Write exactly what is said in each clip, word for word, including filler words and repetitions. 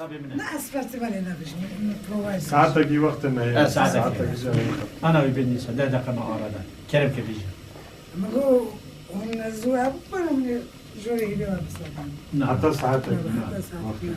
Ne, ez festivalê nebijim, min provayê. Saetekî wextê me heye. E, saetekî. Saetekî jî heye. Ana wî bênî se, deh deqe me arada. Kerem ke bêje. Min got, hûn zû hebû, bana min jorê hîrê we bisedan. Na. Heta saetekî. Na, heta saetekî.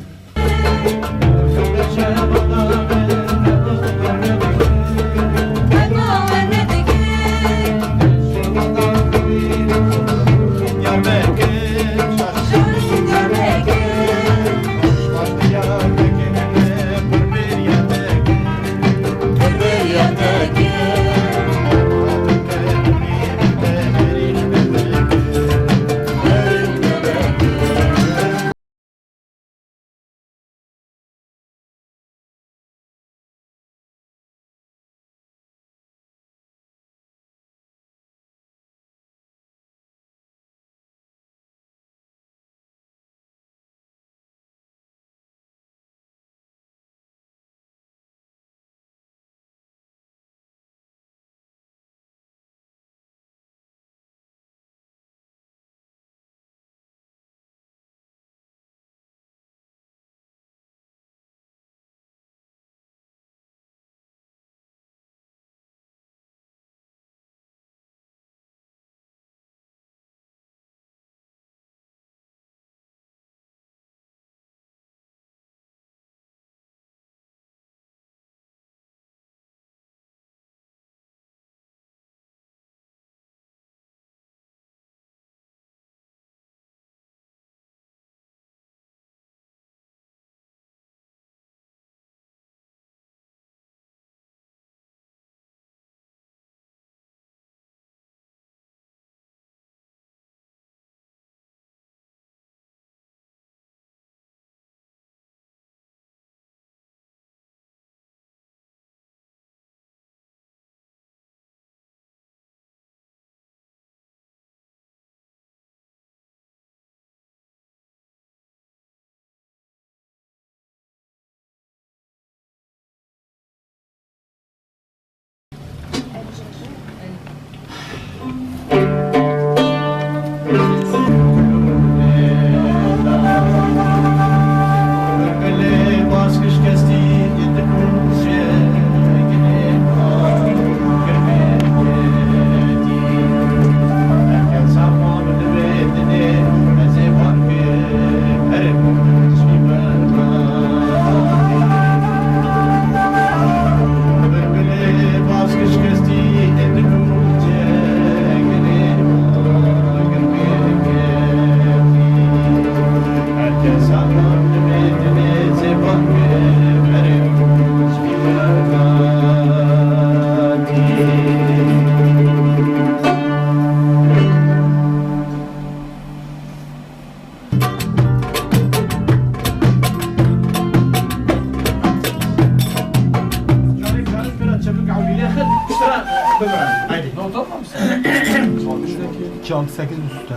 Çal sekiz üstü.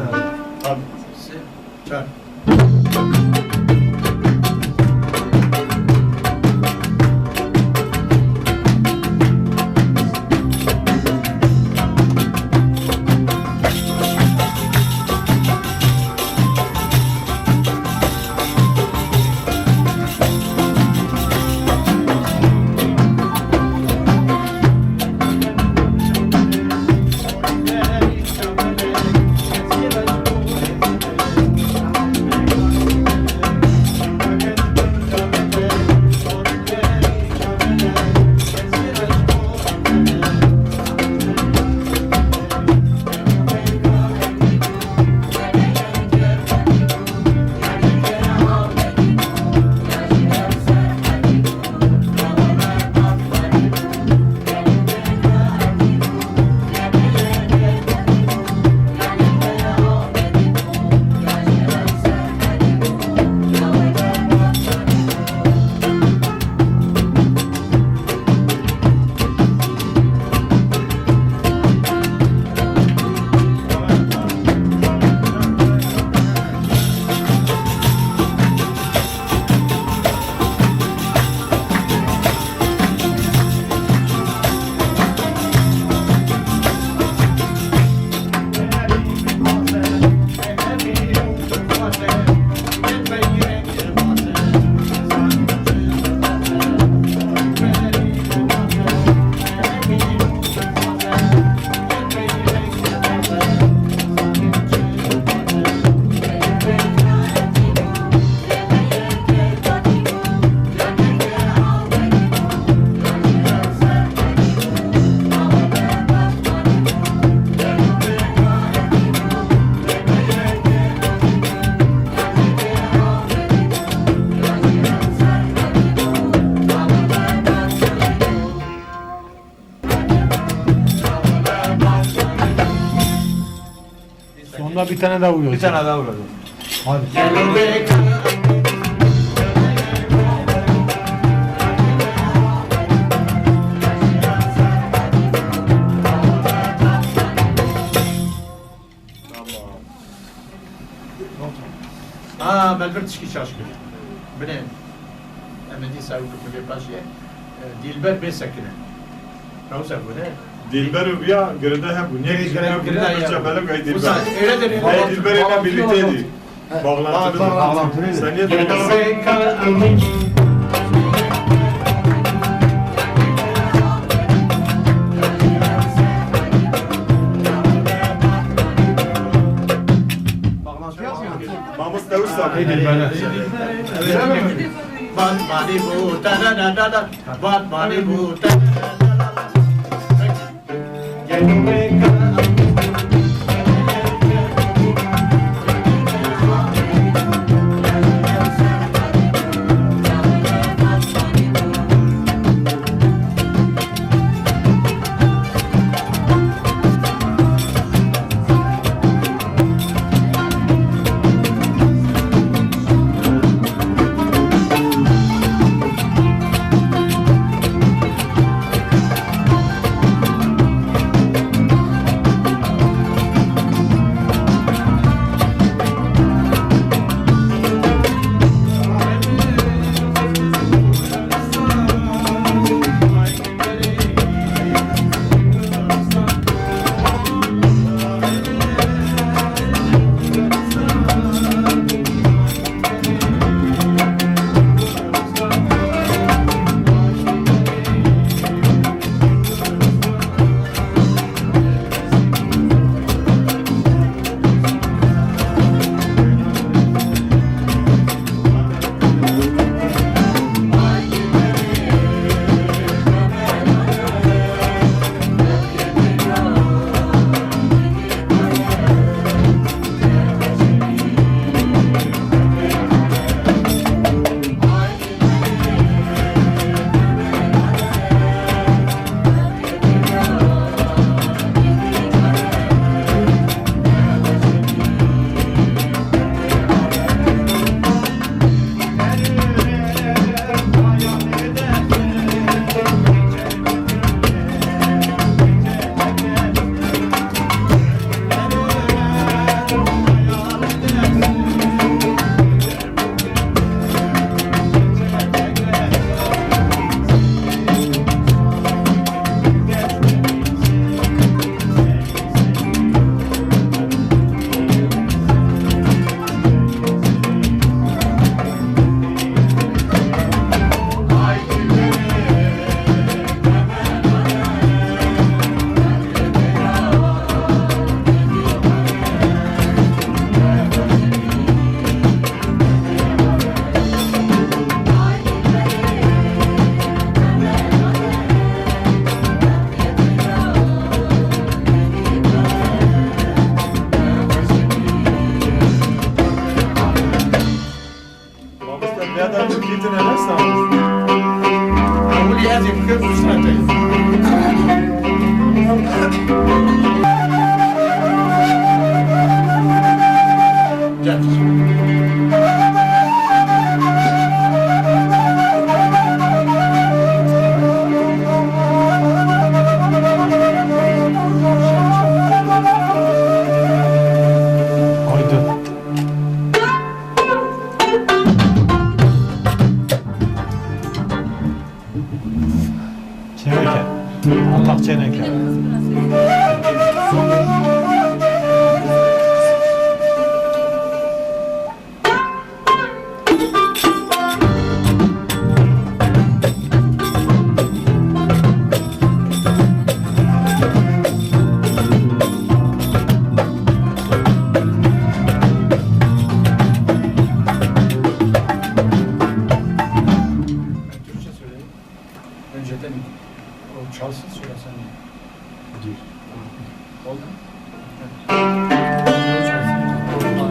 Çal. La bir tane daha vuruyoruz. Bir tane daha vuralım. Hadi. Tamam. Ha, me li vir tişkî şaş kir. Binê. Em ê dîsa ew kifilê paşê, e, Dîlber bê sekine. Ew se bû, ne? Dîlber û viya girêda hebû. Niye girêda hebû, girêda ne? Birça belek ay Dîlber. Wisa, öyle de ne? Ay Dîlber ile birlikte dî. Bağlantılı. Bağlantılı. Bağlantılı. Sen niye Mamoste wisa. Ê Dîlbere. Batmanî bû, ta da da da da. Batmanî bû, ta da da da da. Mamoste, vêya de tu kîtin e, ne sağ ol. Ewilî ez ê bikir, tu şina te. Gel. Haydi. Çêneke. Allah çêneke. Türkçe söyleyeyim. Önceden o çalsın, söylesen. Dur. Oldu.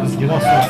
Özgür Aslan.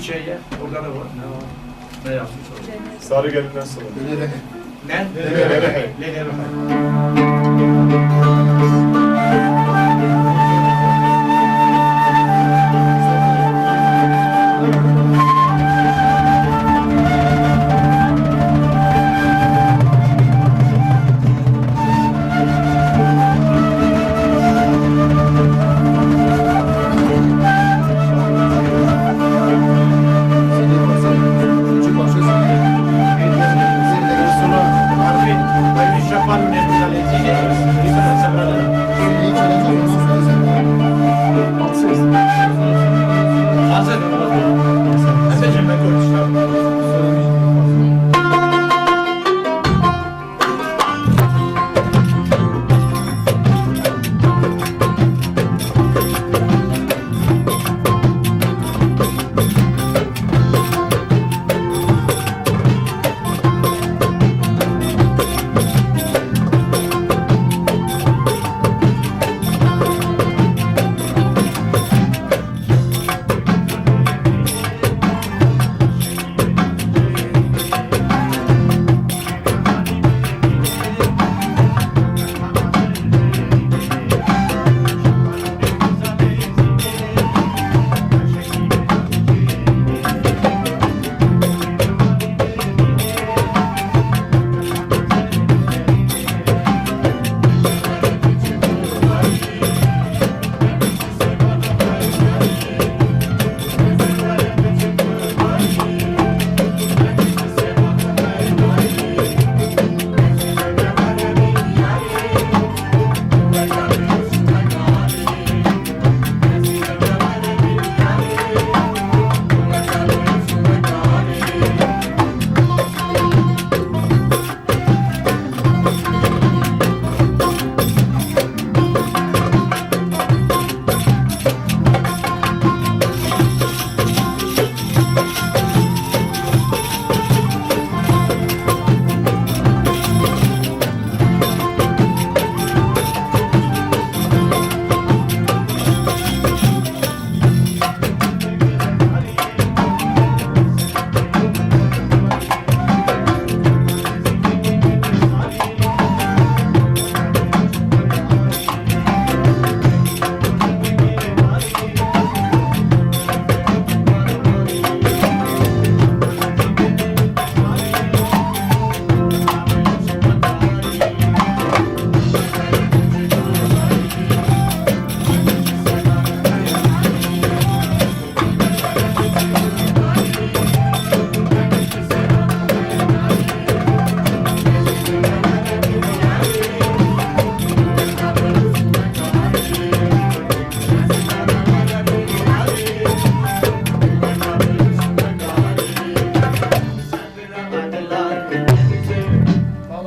Şey ya, orada da var. Ne var? Ne yazmış orada? Sarı gelin nasıl olur? Ne? Lele Lele.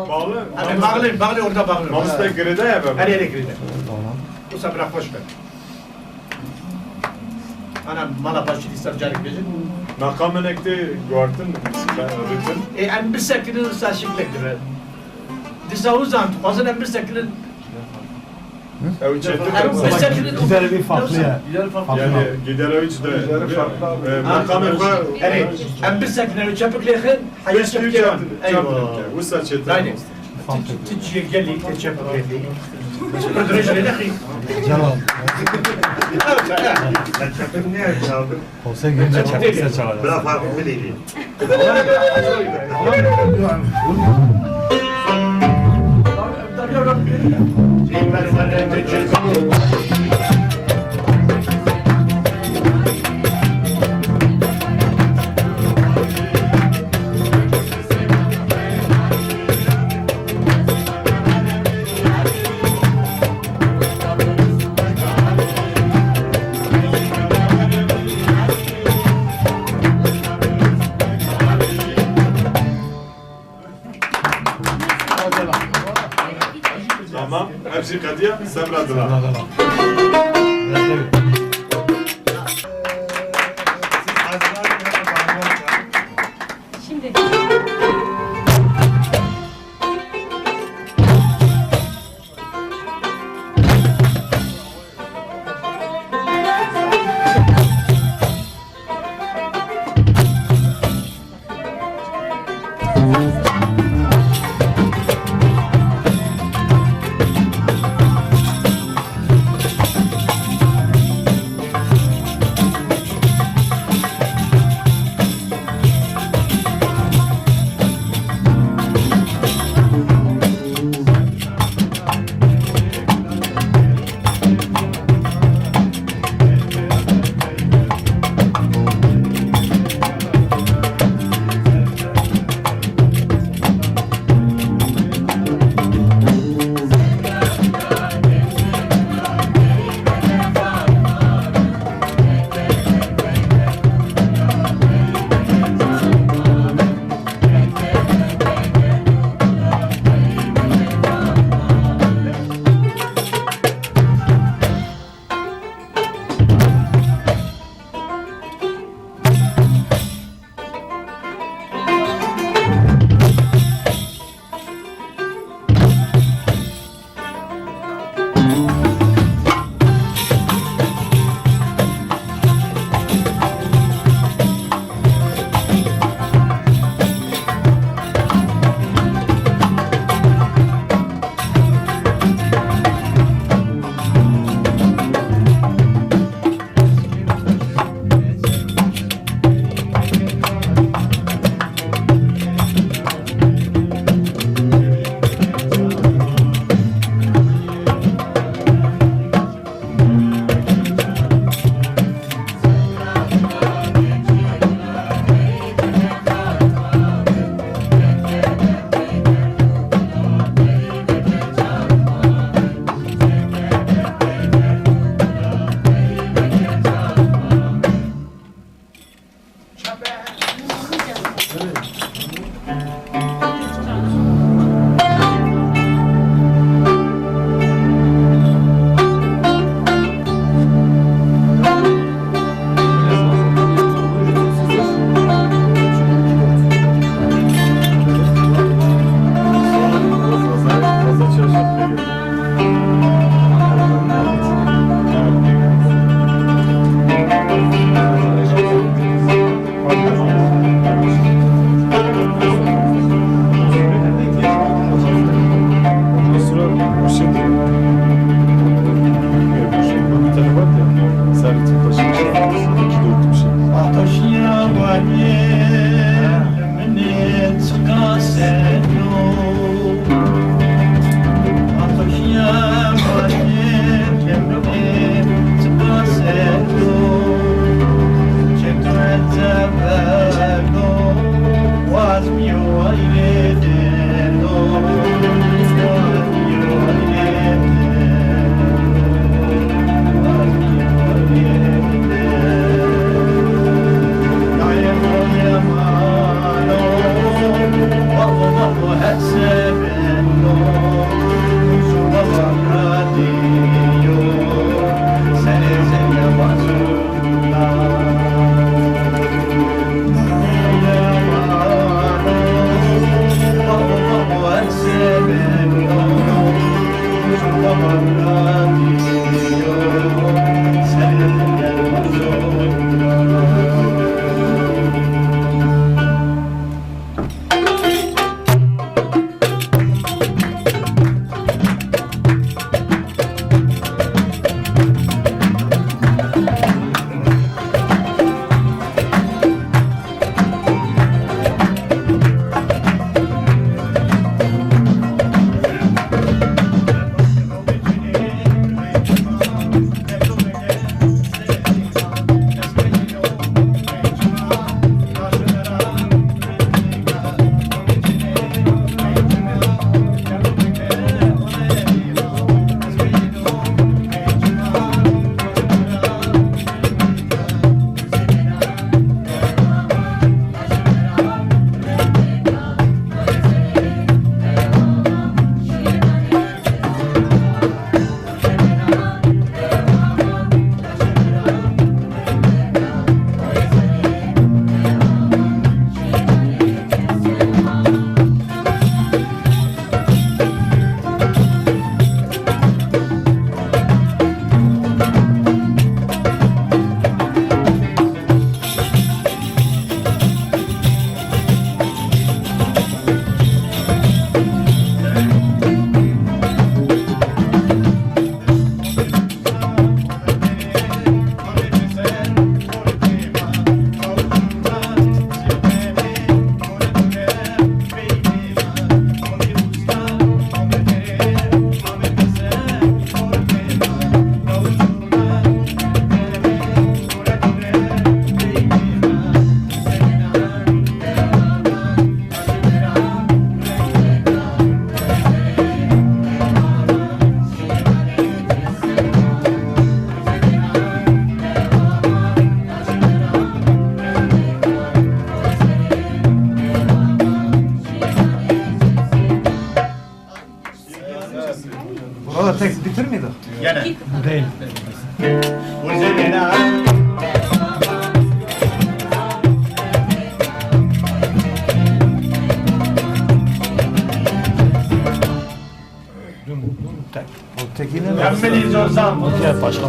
Bağlı. Hani bağlı, bağlı orada bağlı. Mamoste girêdaye be. Her yere girêdaye. Tamam. Wisa bira xweş be. Ana mala başî dîsa carek bêjin. Meqamên ek tê guhartin, ritin. E, em bisekinin wisa şiklek dibe. Dîsa wisa em dixwazin em bisekinin. Ew çêtir. Em bisekinin. Giderê wî farklı ya. Farklı. Yani giderê wî çi de. E, meqamê xwe. Erê, em bisekinin, ew çepik lêxin, heyet çepik lêxin. Eywa. Wisa çêtir. Haydi. Ti, ti çiye gelî, te çep gelî. Pir dirêj lê nexî. Celal. Sen çepin ne yaptın? Olsa gene çep, sen çep. Biraz farklı bileyim. Tamam, hepsi qediya, Semra Dila. Şimdi. Değil. Tek. Tekine. Emmeli Zozan. Başka.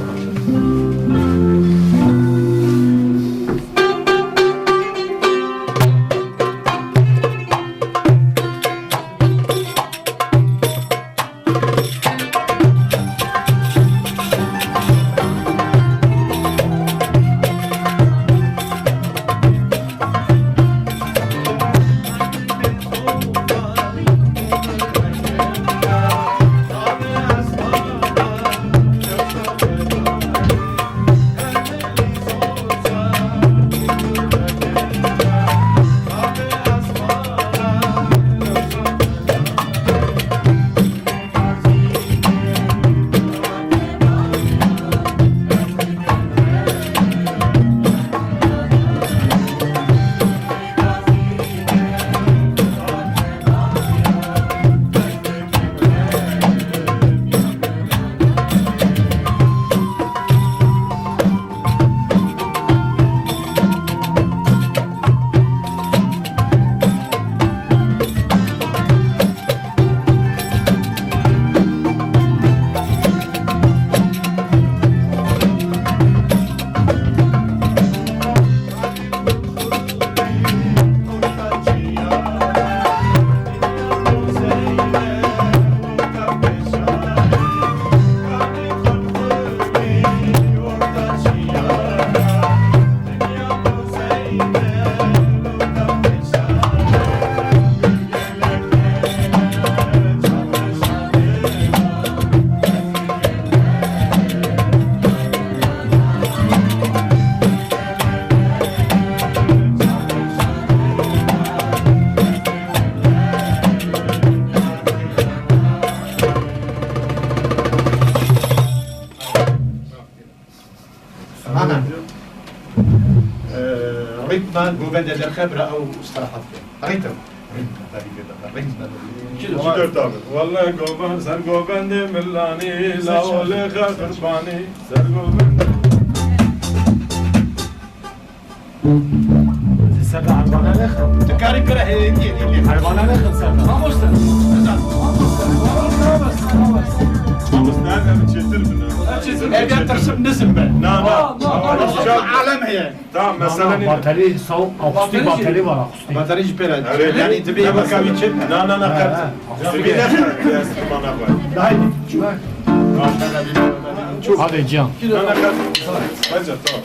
Ana. Ee, Ritman govende derxe bira ew istirahat ke. Ritm. Ritm. Ritm. Çi dört abi? Welle govend ser govendê milanî, lawolê xer qurbanî, ser govendê. Serda erbana nexin. Tu karî pira hêdî, hêdî. Erbana nexin serda. Mamoste. Mamoste, ev çêtir bin. Ev ya tirsim nizim be. Na, na. Alem heye. Tamam, mesela ne? Batarî, sağ, akustik batarî var, akustik. Batarî jî pêre. Evet. Yani dibi baka bir çek. Na, na, na, kat. Dibi ne? Enstrümana koy. Daha iyi. Hadi Cihan. Na, na, kat. Bence, tamam.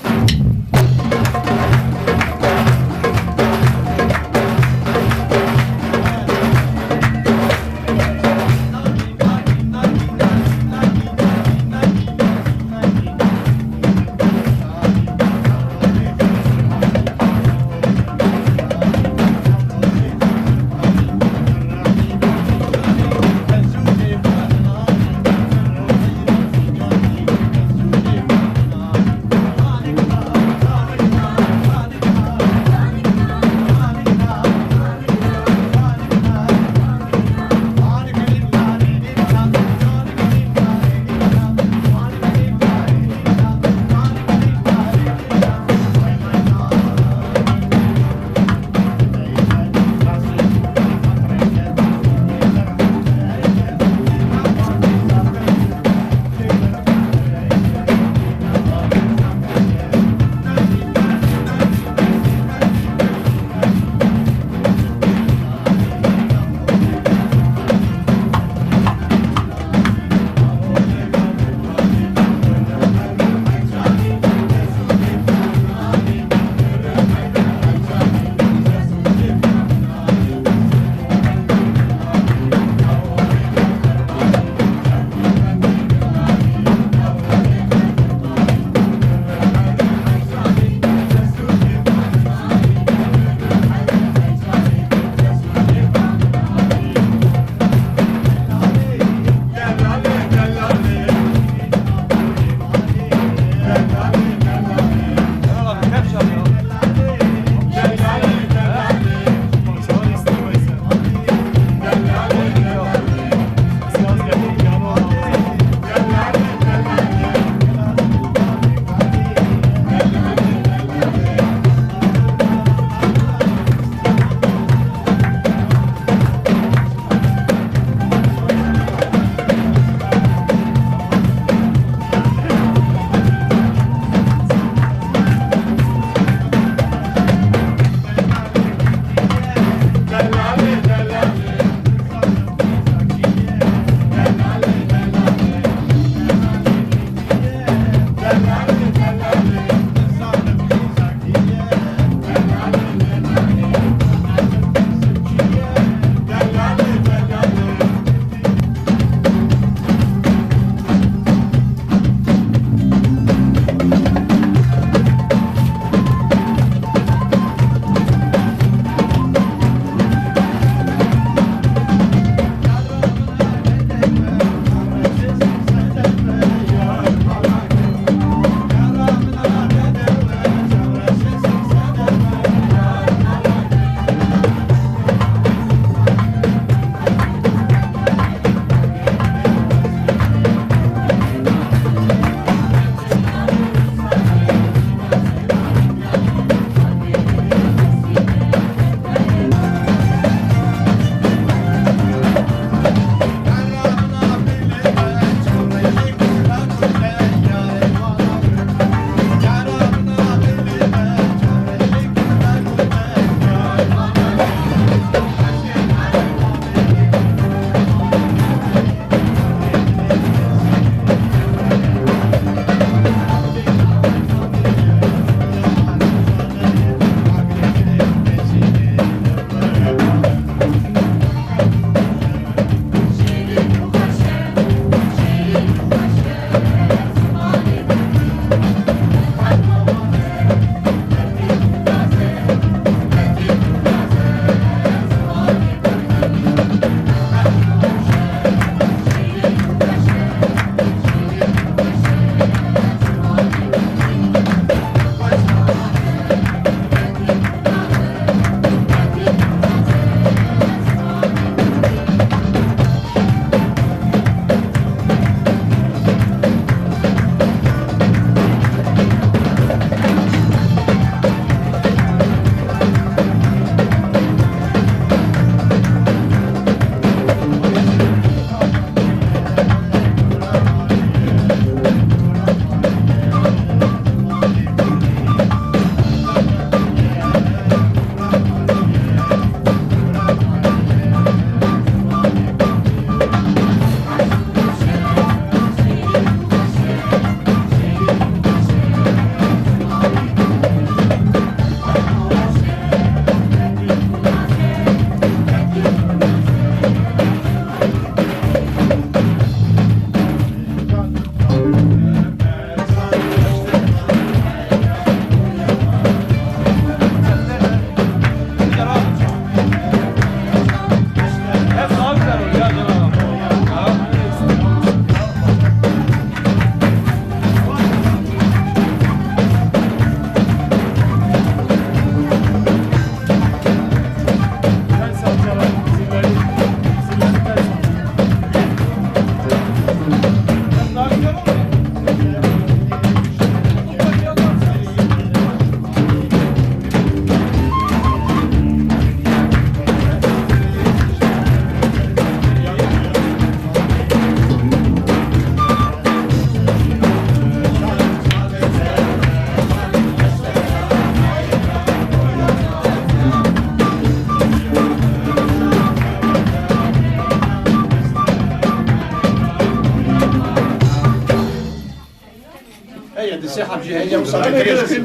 Heye, di sê heb jî heye, wisa dirêj.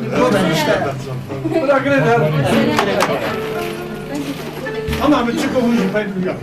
Bırakın eder. Ama min çiko hûn jî pey duya.